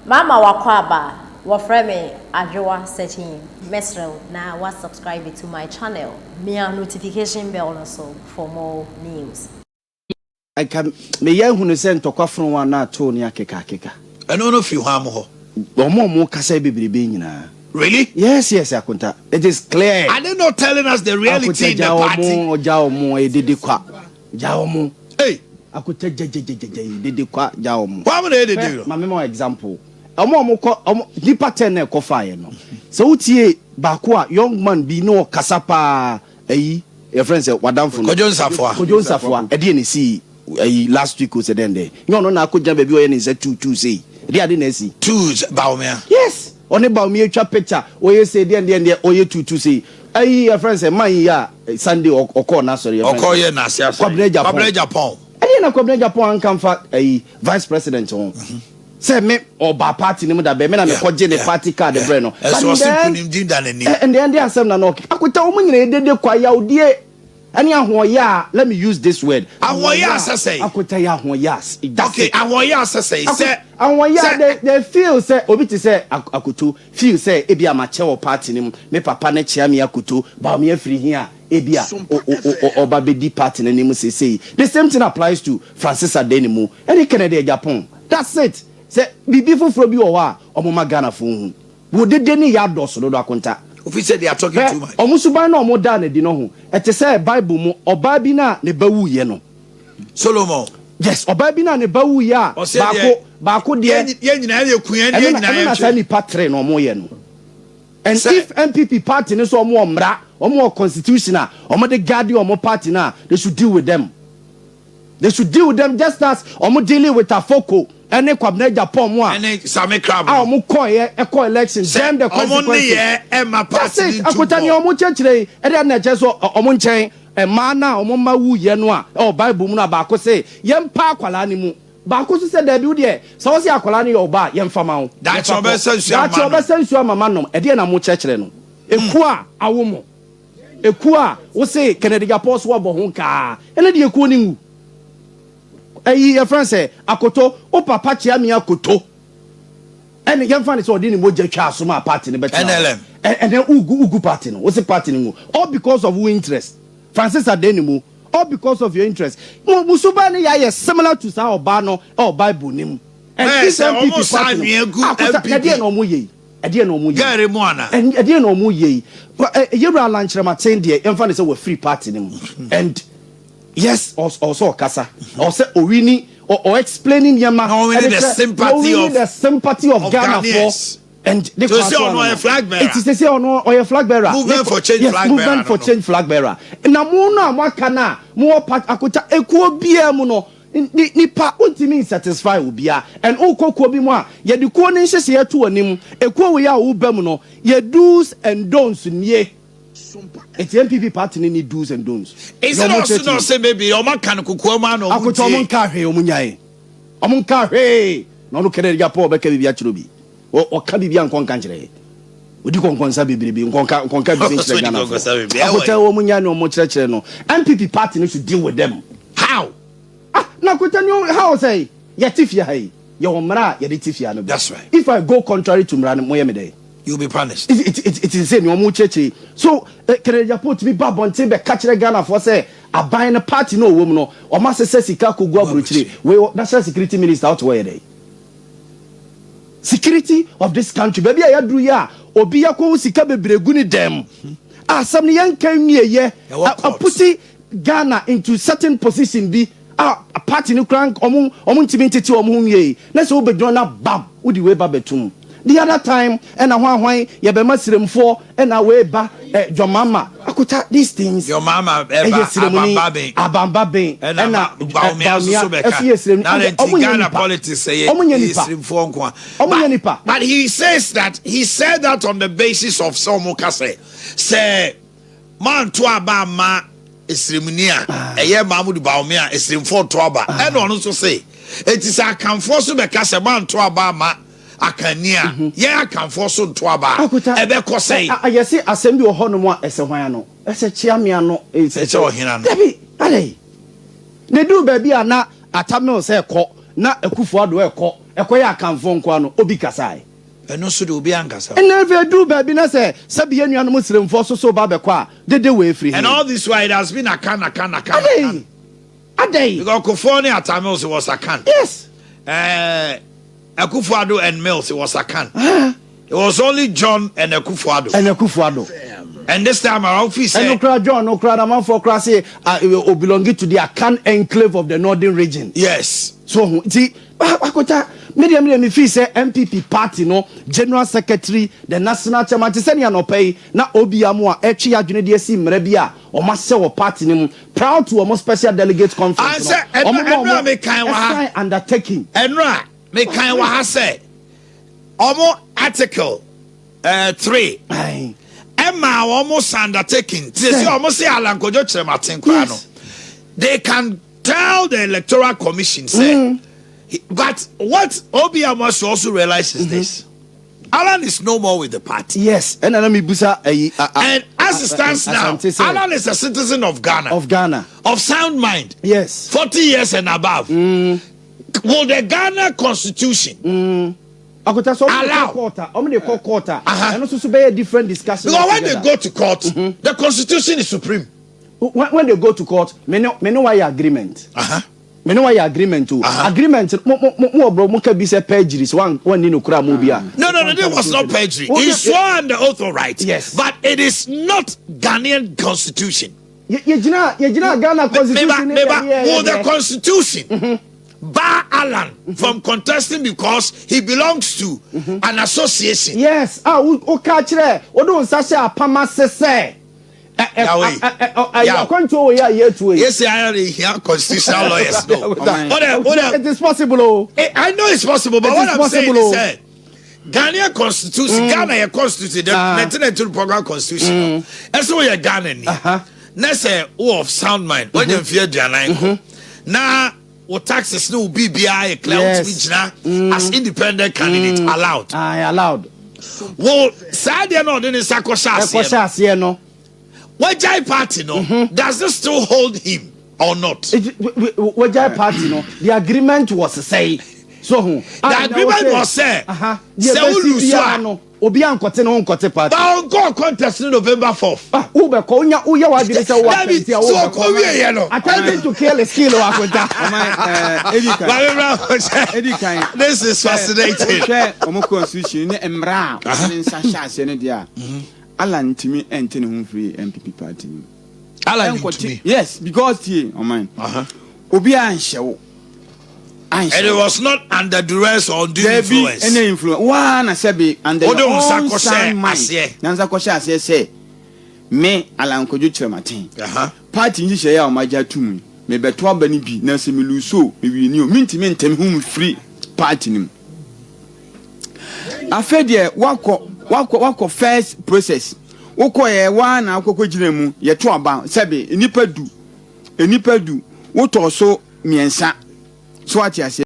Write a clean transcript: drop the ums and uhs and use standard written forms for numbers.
Mama wakɔ wɔfrɛ me Adwoa Searching. Mesrɛ wo na wa subscribe to my channel, mia notification bell no so for more news. Nka meyɛ hunu sɛ ntɔkwa fono a na ato ne akeka akeka. Ɛno no firi hwan mo hɔ? Ɔmo a ɔmo kasa bebrebe nyinaa. Really? Yes, Akonta, it is clear. Are they not telling us the reality in the party? Ɔmo ɔgya ɔmo edede kwa gya ɔmo. Hey. Akonta gyegyegyegye dede kwa gya ɔmo. Hwan mo na edede no? Maame ma example, ɔmo a ɔmo kɔ, ɔmo nipa 10 na ɛkɔ fa yɛ no, sɛ wotie baako a, young man bi na ɔkasa paa, ɛyi yɛfrɛ no sɛ wadamfo no. Kwadwo Nsafoa. Kwadwo Nsafoa. Ɛdeɛ na esi ɛyi last week o, sɛ dɛn dɛn nyɛ ɔno na akɔgyina baabi a ɔyɛ ne nsa tuutuu sei, ɛdeɛ ade na esi. Two Bawumia. Yes, ɔne Bawumia atwa picture, ɔyɛ sɛ deɛ deɛ deɛ ɔyɛ tuutuu sei, ɛyi yɛfrɛ no sɛ man yi a Sunday ɔkɔɔ n'asɔre, yɛfrɛ no Ɔkɔ yɛ n'ase asɔre. Kwabena Agyapong. Kwabena Agyapong. Ɛdeɛ na Kwabena Agyapong anka nfa ɛyi vice president ho sɛ me ɔba party no mu da bɛn me na mekɔgye ne party card brɛ no. Ɛso ɔsi nkunimdi da n'anim. Ɛndeɛ ɛnde asɛm na na ɔke akota wɔn nyinaa edede kwa yawdie ɛne ahoɔyɛ a, let me use this word. Ahoɔyɛ asɛsɛe. Akota yɛ ahoɔyɛ as that's it. Ahoɔyɛ asɛsɛe sɛ. Ahoɔyɛ a they feel sɛ obi te sɛ Akoto feel sɛ ebi a makyɛ wɔ party no mu, me papa ne kyea me Akoto ba me afiri hin a ebi a ɔba bɛdi party no anim seesei. The same thing applies to Francis Addai-Nimoh ɛne Kennedy Agyapong. That's it. Sɛ biribi foforɔ bi wɔ hɔ a ɔmo ma Ghanafoɔ hu wo dede ne yɛ adɔso dodo, Akonta. Ofi sɛ they are talking too much. Ɔmo suban na ɔmo da n'adi no ho ɛte sɛ Bible mu ɔbaa bi na ne ba wuyɛ no. Solomon. Yes, ɔbaa bi na ne ba wuyɛ a Ɔsɛ baako deɛ baako deɛ yɛn nyinaa yɛ kun yɛn ɛno yɛn na nyinaa ɛno yɛ na saa twɛ. nipa tere na ɔmo yɛ no, and if NPP party no so ɔmo wɔ mmara, ɔmo wɔ constitution a ɔmo de guard ɔmo party na they should deal with them. They should deal with them just as ɔmo dealing with Afoko ɛne Kwabena Agyapong mu a ɛne Sammy Crabbe a ɔmo kɔ yɛ ɛkɔ election, then the ɔmo consequences. ne yɛ ɛma That's party it. ni Akota ni ntu ɔmo kyerɛkyerɛ yi, ɛde ɛna ɛkyɛ so ɔmo nkyɛn mmaa na ɔmo mma wu yɛ no a ɛwɔ Bible mu no a, baako sɛ yɛmpa akwalaa ne mu, baako nso sɛ daabi, wo deɛ sɛ wɔsi akwalaa no yɛ ɔbaa, yɛmfa ma wo. Daakye Yɛmfa kɔ. ɔbɛsa nsuo ama Daakye no. ɔbɛsa nsuo ama ma nom. Ɛdeɛ na mo kyerɛkyerɛ no, ekuo a awo mo, ekuo a wose Kennedy Agyapong so wɔbɔ ho kaa, ɛne deɛ ekuo ne nwu. Ɛyi yɛfrɛ sɛ Akoto, wo papa kyea mi Akoto, ɛne yɛmfa ne sɛ ɔde ne mogya twa asom a party no bɛtena hɔ. NLM. Ɛnɛ ugu party no, wosi party no ngu all because of wo interest. Francis Addai-Nimoh, all because of your interest. Mo musuba ne yɛ ayɛ similar to saa ɔbaa no ɛwɔ Bible ne mu. And this sɛ ɔmo NPP saa party no anwea gu Akota NPP. ɛdeɛ na ɔmo yɛ yi, ɛdeɛ na ɔmo yɛ yi? Gɛri mu ana. Ɛdeɛ na ɔmo yɛ yi? Yɛwura Alan Kyerematen deɛ, yɛmfa ne sɛ wafiri party no mu, and yes, ɔsɛ ɔkasa, ɔsɛ owini ɔ explain nneɛma. Na ɔwini ɛde the sympathy ɔwini the sympathy of of Ghana Ghanaians. for and ne So kwan say so ɔno ano ɔyɛ no. flag bearer. Eti sɛ ɔno ɔyɛ flag bearer. Movement for Change yes, flag bearer Movement for no. Change flag bearer. Na mo no a mo aka na mo wɔ part, Akota, ekuo biara mu no ni nipa ntumi satisfy obia, and okɔ kuo bi mu a yɛde kuo ne nhyehyɛeɛ to anim, ekuo wei a woba mu no yɛ do's and don'ts nie. Eti NPP party ne ni do's and don'ts. Is Na it ɔmo also kyerɛkyerɛ not say maybe ɔmo aka no kokoa mu ana ɔmo Akota, ɔmo tie. nka hwee, ɔmo nyae, ɔmo nka hwee na ɔno Kennedy Agyapong ɔbɛka biribi akyerɛ obi. Ɔka biribi a nkɔnka nkyerɛ yɛ, odi kɔnkɔnsa bebrebe, nkɔnka nkɔnka biribi nkyerɛ Ɔsɔ di Ghana kɔnkɔnsa bebree. fo. Akota, ɔmo nyae na ɔmo kyerɛkyerɛ no, NPP party no should deal with them. How? Ah, na Akota ni how sɛ yɛte fie ha yi, yɛwɔ mmara a yɛde te fie ha no bi. That's right. If I go contrary to mmara no, moyɛ me dɛ? You will be punished. It is sɛ nea ɔmo kyerɛkyerɛ so Kennedy Agyapong tumi ba abɔnten bɛka kyerɛ Ghanafoɔ sɛ aban no party no ɔwɔ mu no, ɔmo asesɛ sika kogu aburokyire wei. National security minister ɔte hɔ yɛ dɛ security of this country, baabi a yɛaduru yi a obi akɔhu sika bebree gu ne dɛm a, asɛm no yɛnka nwieyɛ. Ɛwɔ court. Aput Ghana into certain position bi a party no kora ɔmo ntumi ntete ɔmo ho nwie na sɛ wobɛgyina na bam wode wei ba bɛtum. The other time ɛna hwan hwan yɛbɛma siremfoɔ ɛna wei ba ɛ dwamama. Akota, these things Your mama ɛyɛ ɛba siremuni. Abamba ben. Abamba ben. Ɛna Bawumia nso so bɛka. Ɛso yɛ siremuni. Na Ɔmo nti nyɛ Ghana nipa. politics ɛyɛ Ɔmo nyɛ ɛyɛ nipa. sirimfoɔ nko a. Ɔmo nyɛ nipa. But he said that on the basis of sɛ ɔmo ka sɛ manto aba ama esirimuni a ɛyɛ Mahmudu Bawumia a, esirimfoɔ to aba, ɛna ɔno nso se eti sɛ Akanfoɔ so bɛka sɛ manto aba ama Akanni a, yɛn Akanfoɔ so nto aba a Akota, ɛbɛkɔ sɛn? Yɛse asɛm bi wɔ hɔnom a ɛsɛ hwan ano? Ɛsɛ kyeame ano. Ɛsɛ ɔhene ano. Dabi, adɛn na ɛduru baabi a na Atta Mills ɛkɔ na Akufo Addo ɛkɔ? Ɛkɔyɛ Akanfoɔ nkoa no, obi kasae. Ɛno nso de obi ankasa. Ɛna afei aduru baabi na sɛ sɛbi yɛn nuanom Sremfoɔ so so ba bɛkɔ a, dede wei firi he? And all this while it has been Akan, Akan, Akan, Adɛn? Akan. Adɛn? Because Kufuor ne Atta Mills was Akan. Yes. Akufo-Addo and Mills was Akan. It was only John and Akufo-Addo. And Akufo-Addo. And this time around, fi sɛ. Ɛno kora John no kora na amanfoɔ kora se o belong to the Akan enclave of the northern region. Yes. So ho nti akota me deɛ me feel sɛ NPP party no general secretary, the national chairman, te sɛ nea nɔpɛ yi na obi amu a ɛtwe adwene de asi mmerɛ bi a ɔmo ahyɛ wɔ party no mu proud to ɔmo special delegate conference no. Ah, sɛ, ɔmo ma ɛno a ɔmo mekan wɔ ha. Ɛsign undertaking. Ɛnura mekan wɔ ha sɛ ɔmo article 3 ɛma ɔmo sa undertaking ti sɛ ɔmo sɛ Alan Kojo Kyerematen koraa no, they can tell the Electoral Commission sɛ, but what Obi must also realize is this: Alan is no more with the party. Yes, ɛna na mi busa ɛyi. And as it stands now, Asante sɛ- Alan is a citizen of Ghana, of Ghana, of sound mind, 40 years and above. Will the Ghana Constitution Akota sɛ ɔmo de allow? kɔ court a, ɔmo de kɔ court a, ɛno nso so bɛyɛ different discussion Because when they altogether. go to court, the constitution is supreme. When they go to court, me ne wa yɛ agreement. Me ne wa yɛ agreement o. Agreement mo mo mo mo wɔ bro mo ka bi sɛ perjury sɛ wan ni no kura mo bi a. No, this was not perjury. Well, He yeah, swore under oath, all right. Yes. But it is not Ghanaian constitution. Yɛ gyina Ghana constitution Meba, ne meba, yɛ will the yɛ constitution bar Alan from contesting because he belongs to an association? Yes, a wo ka kyerɛ o de o nsa hyɛ apam ase sɛ ɛ ɛ Yahweh. ɛ ɛ ɛ Yaw. akwantuo wɔ yɛ a yɛ tu yi. Yes, I hear constitutional lawyers. No. What It is possible o. I know it's possible, but It what is I'm saying possible, is oh. that Ghanaian constitution, Ghana yɛ constitution, the 1992 program constitution. Ɛsɛ woyɛ Ghana ni. Na sɛ wo of sound mind, wɔnyɛ mfeɛ 40 kɔ. Na wo taxes ne wo biribiara yɛ clear, wotumi gyina as independent candidate allowed. Ah, allowed. Wo saa deɛ na ɔde ne nsa kɔhyɛ ɛkɔhyɛ aseɛ no. Aseɛ no. Wagyae party no, does this still hold him or not? Wagyae party no, the agreement was sɛ so ho. The agreement was sɛ, sɛ wo lose a- no, obi ankɔte ne ho nkɔte party. But ɔnkɔ contest no November 4th. Ah, wobɛkɔ wonya woyɛ w'adwene sɛ wowɔ Dabi, attempt a so wobɛkɔ. ɔkɔ wieɛ no. Attempting to kill is kill o, Akonta. Ɔman edi kan. Maame Bra, Edi kan. this is fascinating. Hwɛ, ɔmo constitution ne mmara a ɔmo ne nsa hyɛ aseɛ no deɛ a, Alan ntumi ɛnte ne ho firi NPP party no mu. Alan Ɛnkɔte- ntumi. Yes, because tie, ɔman, obiara nhyɛ wo And anhyɛ it wo. was not under duress or undue Dabi, influence. ɛne influence waa na sɛbi under Wode your wo nsa own kɔhyɛ sound mind aseɛ. na nsa kɔhyɛ aseɛ sɛ me Alan Kwadwo Kyerematen, party nhyehyɛeɛ a ɔmo agye ato mu yi, mebɛto aba no bi na sɛ me lose o, me win o, mentumi ntɛm ho mfiri party no mu. Afei deɛ wakɔ first process, wokɔ yɛ waa na akɔkɔ gyina mu, yɛto aba, sɛbi nipa 10, nipa 10, wotɔ so mmiɛnsa so, ate aseɛ.